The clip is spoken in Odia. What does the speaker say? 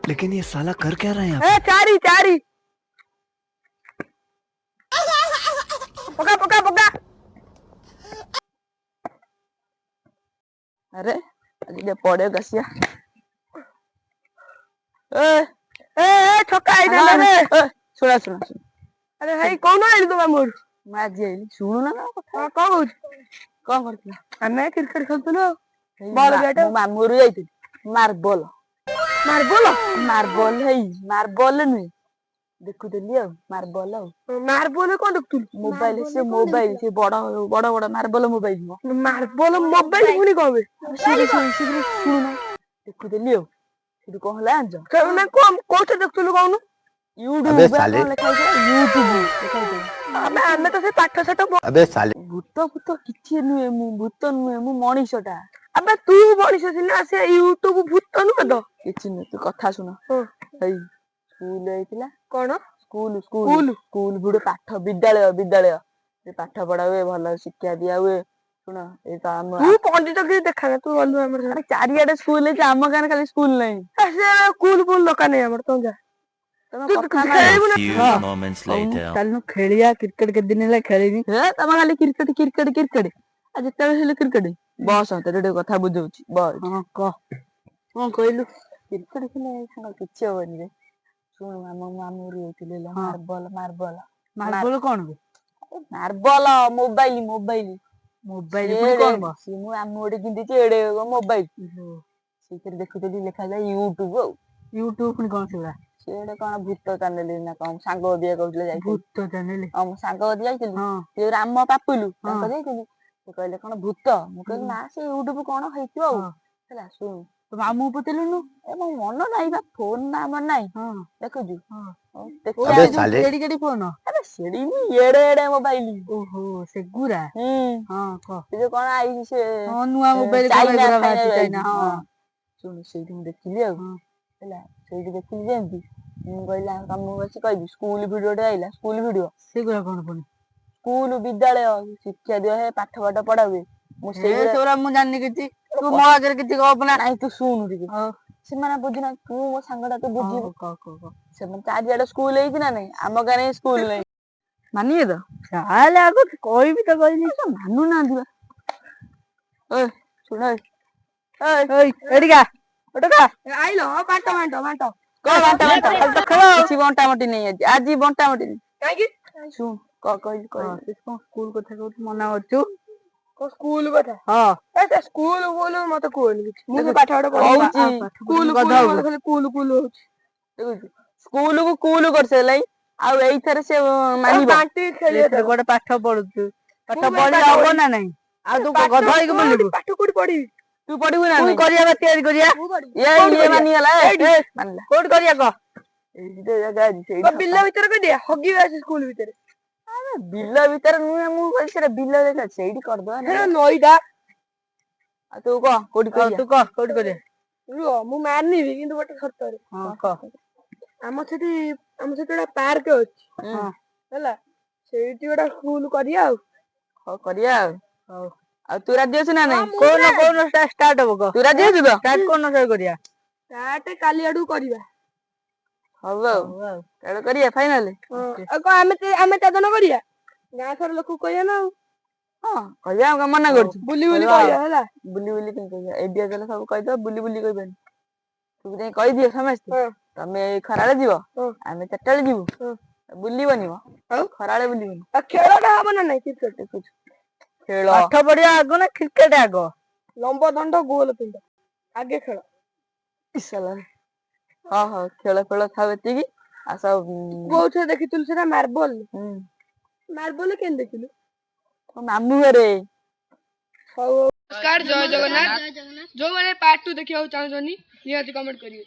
लेकिन ये साला कर क्या रहा है यहाँ? ଏ ଚାରି ଚାରି, ପକା ପକା ପକା। ଆରେ, ଆଜି ଟିକେ ପଡିଆକୁ ଆସିବା। ଏ ଏ ଏ, ଛକା ଆଇଥାନ୍ତା ରେ। ଏ, ଶୁଣ ଶୁଣ ଶୁଣ। ଆରେ ଭାଇ, କହୁନ, ଆଇଲୁ ତୋ ମାମୁଁ ଘରୁ? ମୁଁ ଆଜି ଆଇଲି, ଶୁଣୁନ ନା କଥା। ହଁ, କଣ କହୁଛୁ? କଣ କରୁଥିଲ? ଆମେ କ୍ରିକେଟ ଖେଳୁଥିଲୁ ଆଉ ଏଇ ବଲ ବ୍ୟାଟ। ମୁଁ ମାମୁଁ ଘରୁ ଯାଇଥିଲି, ମାର୍ବଲ। ମାର୍ବଲ? ମାର୍ବଲ, ହେଇ ମାର୍ବଲ ନୁହେଁ, ଦେଖୁଥିଲି ଆଉ ମାର୍ବଲ ଆଉ। ମାର୍ବଲ କଣ ଦେଖୁଥିଲୁ? ମୋବାଇଲ, ସେ ମୋବାଇଲ, ସେ ବଡ ବଡ ବଡ ମାର୍ବଲ ମୋବାଇଲ ନୁହଁ। ମାର୍ବଲ ମୋବାଇଲ ପୁଣି କଣ ବେ? ଶୀଘ୍ର ଶୁଣୁନ, ଦେଖୁଥିଲି ଆଉ ସେଠୁ କଣ ହେଲା ଜାଣିଛ? ନା, କଣ କୋଉଥିରେ ଦେଖୁଥିଲୁ କହୁନୁ? ୟୁଟ୍ୟୁବ। अबे साले। କଣ ଲେଖା ହେଇଥିଲା? ୟୁଟ୍ୟୁବ ଲେଖା ହେଇଥିଲା। ଆମେ ତ ସେ ପାଠ ସାଠ अबे साले। ଭୂତ ଫୂତ କିଛି ନୁହେଁ, ମୁଁ ଭୂତ ନୁହେଁ, ମୁଁ ମଣିଷଟା। ଆବେ, ତୁ ମଣିଷ ସିନା, ସେ ୟୁଟ୍ୟୁବ ଭୂତ ନୁହେଁ ତ? କିଛି ନୁହେଁ, ତୁ କଥା ଶୁଣ। ହଁ। ଏଇ ସ୍କୁଲ ହେଇଥିଲା। କଣ? School, school. School? School ଭିଡ ପାଠ, ବିଦ୍ୟାଳୟ, ବିଦ୍ୟାଳୟ ସେ ପାଠ ପଢା ହୁଏ, ଭଲ ଶିକ୍ଷା ଦିଆ ହୁଏ। ଶୁଣ, ଏଇ ତ ଆମ ତୁ ପଣ୍ଡିତ କିଛି ଦେଖା ନା, ତୁ ଗଲୁ ଆମର ଆରେ, ଚାରିଆଡେ ସ୍କୁଲ ହେଇଛି, ଆମ ଗାଁରେ ଖାଲି ସ୍କୁଲ ନାହିଁ। ସେ ସ୍କୁଲ ଫୁଲ ଦରକାର ନାହିଁ ଆମର, ତମ ଯା। ତମେ ତୁ କଥା ଖେଳିବୁ ନା? Few ହଁ। moments later. ଚାଲୁନୁ ଖେଳିବା କ୍ରିକେଟ, କେତେ ଦିନ ହେଲା ଖେଳିନି। ହେ, ତମେ ଖାଲି କ୍ରିକେଟ କ୍ରିକେଟ କ୍ରିକେଟ, ଆଉ ଯେତେବେଳେ ହେଲେ କ୍ରିକେଟ। ବସ, ତତେ ଟିକେ କଥା ବୁଝଉଛି, ବସ। ହଁ, କହ, କଣ କହିଲୁ? କ୍ରିକେଟ ଖେଳିଲେ ସାଙ୍ଗ କିଛି ହବନି ରେ। ଶୁଣୁ, ଆମ ମାମୁଁ ଘରୁ ଯାଇଥିଲି ହେଲା। ହଁ। Marble, marble. ମାର୍ବଲ କଣ ବେ? Marble mobile, mobile. Mobile ପୁଣି କଣ ବା? ସିଏ ମୁଁ ମାମୁଁ ଗୋଟେ କିଣିଦେଇଛି ଏଡେ ମୋବାଇଲ। ସେଇଥିରେ ଦେଖୁଥିଲି, ଲେଖାଯାଏ ୟୁଟ୍ୟୁବ ଆଉ। ୟୁଟ୍ୟୁବ ପୁଣି କଣ ସେଗୁଡା? ସିଏ ଗୋଟେ କଣ ଭୂତ ଚ୍ୟାନେଲ ନା କଣ, ସାଙ୍ଗ ଦିଆ କହୁଥିଲେ ଯାଇଥିଲି। ଭୂତ ଚ୍ୟାନେଲ? ହଁ, ମୋ ସାଙ୍ଗ କତିକି ଯାଇଥିଲି। ସେ ରାମ ପାପୁଲୁ, ତାଙ୍କ ଯାଇଥିଲି। ସେ କହିଲେ କଣ ଭୂତ, ମୁଁ କହିଲି ନା, ସେ ୟୁଟ୍ୟୁବ କଣ ହେଇଥିବ ଆଉ। ହେଲା, ଶୁଣୁ। ତୋ ମାମୁଁକୁ ପଚାରିଲୁନୁ? ଏ ମୋ ମନ ନାହିଁ ବା, ଫୋନ ନା ଆମର ନାହିଁ। ଦେଖୁଛୁ। ହଉ, ଦେଖିବା। अबे साले। KD KD phone? ଆରେ, ସେଡି ନି, ଏଡେ ଏଡେ ମୋବାଇଲ। ଓହୋ, ସେଗୁରା। ହୁଁ। ହଁ, କହ। ସେ ଯୋଉ କଣ ଆଇଛି ସେ ହଁ, ନୂଆ ମୋବାଇଲ କଣ ଚାଇନା ଏଗୁରା ଫାଇନା ବାହାରିଛି, ଆଇଛି, ଚାଇନା, ହଁ। ହଁ। ଶୁଣୁ, ସେଇଠି ମୁଁ ଦେଖିଲି ଆଉ। ହେଲା, ସେଇଠି ଦେଖିଲି ଯେମିତି ମୁଁ କହିଲି ଆଉ ତମକୁ ଆସି କହିବି, ସ୍କୁଲ ଭିଡିଓ ଟେ ଆଇଲା, ସ୍କୁଲ ଭିଡିଓ। ସେଗୁରା କଣ ପୁଣି? ସ୍କୁଲ, ବିଦ୍ୟାଳୟ, ଶିକ୍ଷା ଦିଆ ହୁଏ, ପାଠ ପାଠ ପଢା ହୁଏ। ମୁଁ ଏ ସେଇଗୁରା ସେଗୁରା ମୁଁ ଜାଣିନି କିଛି, ତୁ ମୋ ଆଗରେ କିଛି ଗପ ନା। ନାଇଁ, ତୁ ଶୁଣୁ ଟିକେ। ହଉ। ସେମାନେ ବୁଝୁନା, ତୁ ମୋ ସାଙ୍ଗଟା, ତୁ ବୁଝିବୁ। ହଉ, କହ କହ କହ। ସେମାନେ ଚାରିଆଡେ ସ୍କୁଲ ହେଇଛି ନା ନାଇଁ? ଆମ ଗାଁରେ ସ୍କୁଲ ନାହିଁ, ମାନିବେ ତ? ତାହେଲେ ଆଗ କହିବି ତ, କହିଲି। ମାନୁନାହାନ୍ତି ବା। ଓଏ, ଶୁଣ, ଏ ଏଇ, ଏଠିକା ଏଠିକା। ଆଇଲ, ବାଣ୍ଟ ବାଣ୍ଟ ବାଣ୍ଟ। କଣ ବାଣ୍ଟା ବାଣ୍ଟା? ଖାଲି ତ ଖେଳ, କିଛି ବଣ୍ଟା ବଣ୍ଟି ନାହିଁ ଆଜି, ଆଜି ବଣ୍ଟା ବଣ୍ଟି ନାହିଁ। କାହିଁକି? ଶୁଣ, କହ, କହିଲି ହଁ, କହିଲି। ସେ କଣ ସ୍କୁଲ କଥା କହୁଛୁ, ମନା କରୁଛୁ? କଣ ସ୍କୁଲ କଥା? ହଁ। ଏ ସେ ସ୍କୁଲ ଫୁଲ ମତେ କୁହନି କିଛି, ମୁଁ ସେ ପାଠ ପାଠ ପଢିନି। କହୁଛି। ସ୍କୁଲ ଗଧ ଫୁଲ ହବୁ। ମତେ ଖାଲି କୁଲୁ କୁଲୁ ହଉଛି। ଦେଖୁଛୁ, ସ୍କୁଲ କୁ କୁଲୁ କରିସାରିଲାଣି, ଆଉ ଏଇଥର ସେ ମାନିବ? ବାଣ୍ଟି ଖେଳିବା। ଏଥିରେ ଗୋଟେ ପାଠ ପଢୁଛୁ, ପାଠ ମୁଁ ବା ପଢିଲେ ପାଠ ହବ ପଢିବି। ନା ନାଇଁ? ଆଉ ତୁ ପାଠ ଗଧ ହେଇକି କୋଉଠି ବୁଲିବୁ? ପାଠ କୋଉଠି ପଢିବି? ତୁ ପଢିବୁ ନା ତୁ ନାଇଁ? କରିବା ବା, ତିଆରି କରିବା। ମୁଁ ପଢିବି। ଇଏ କୋଉଠି ଇଏ କରିବା? ମାନିଗଲା, ଏ, ଏଇଠି। ଏ, ମାନିଲା। କୋଉଠି କରିବା କହ? ଏଇଠି ତ ଜାଗା ଅଛି ସେଇଠି। କଣ ବିଲ ଭିତରେ କରିଦିଆ? ହଗିବା ଅଛି ସ୍କୁଲ ଭିତରେ? ବିଲ ଭିତରେ ନୁହେଁ, ମୁଁ କହିଲି ସେଟା ବିଲ ଦେଖା, ସେଇଠି କରିଦବା ନା। ସେଟା ନଈଟା। ଆଉ ତୁ କହ, କୋଉଠି ହଉ, କରିବା? ତୁ କହ କୋଉଠି କରିବା। ରୁହ, ମୁଁ ମାନିବି, କିନ୍ତୁ ଗୋଟେ ସର୍ତ୍ତରେ। ହଁ, କହ। ଆମ ସେଠି ଗୋଟେ ପାର୍କ ଅଛି। ହୁଁ। ହେଲା, ସେଇଠି ଗୋଟେ ସ୍କୁଲ କରିବା ଆଉ। ହଉ, କରିବା ଆଉ। ହଉ। ଆଉ ତୁ ରାଜି ଅଛୁ ନା ନାଇଁ? କୋଉନ କୋଉନ ଷ୍ଟାର୍ଟ ହବ କହ? ତୁ ରାଜି ଅଛୁ ତ? ଷ୍ଟାର୍ଟ କୋଉନ କରିବା? ଷ୍ଟାର୍ଟ କାଲି ଆଡକୁ କରିବା। ହଉ ଆଉ। ହଉ ଆଉ। କାଲି କରିବା ଫାଇନାଲ। ହଁ, ଆଉ କଣ ଆମେ ଚାରି ଜଣ କରିବା? ଗାଁ ସାରା ଲୋକକୁ କହିବା ନା ଆଉ। ହଁ, କହିବା, ଆଉ କଣ ମନା କରୁଛୁ? ବୁଲି ବୁଲି କହିବା। କହିବା ହେଲା। ବୁଲି ବୁଲି କାଇଁ କହିବା? ଏଡିଆ ଦେଲେ ସବୁ କହିଦବା, ବୁଲି ବୁଲି କହିବାନି। ତୁ ଯାଇ କହିଦିଅ ସମସ୍ତେ। ତମେ ଖରାବେଳେ ଯିବ। ଆମେ 4ଟା ବେଳେ ଯିବୁ। ବୁଲିବନି ମ। ଆଉ? ଖରାବେଳେ ବୁଲିବନି। ଆଉ ଖେଳଟା ହବ ନା ନାଇଁ କ୍ରିକେଟ? ଦେଖୁଛୁ ଖେଳ। ପାଠ ପଢିବା ଆଗ ନା କ୍ରିକେଟ ଆଗ? ଲମ୍ବ ଦଣ୍ଡ ଗୋଲ ପିଣ୍ଡ, ଆଗେ ଖେଳ। ଇଶାଲା। ହଁ ହଁ, ଖେଳ ଫେଳ ଥାଉ ଏତିକି, ଆଉ ସବୁ କୋଉଥିରେ ଦେଖିଥିଲୁ ସେଟା, ମାର୍ବଲ? ହୁଁ। ମାର୍ବଲ କେମିତି ଦେଖିଲୁ? ତୋ ମାମୁଁ ଘରେ। ହଉ ହଉ। ନମସ୍କାର, ଜୟ ଜଗନ୍ନାଥ। ଯୋଉମାନେ ପାର୍ଟ 2 ଦେଖିବାକୁ ଚାହୁଁଛନ୍ତି, ନିହାତି କମେଣ୍ଟ କରିବେ।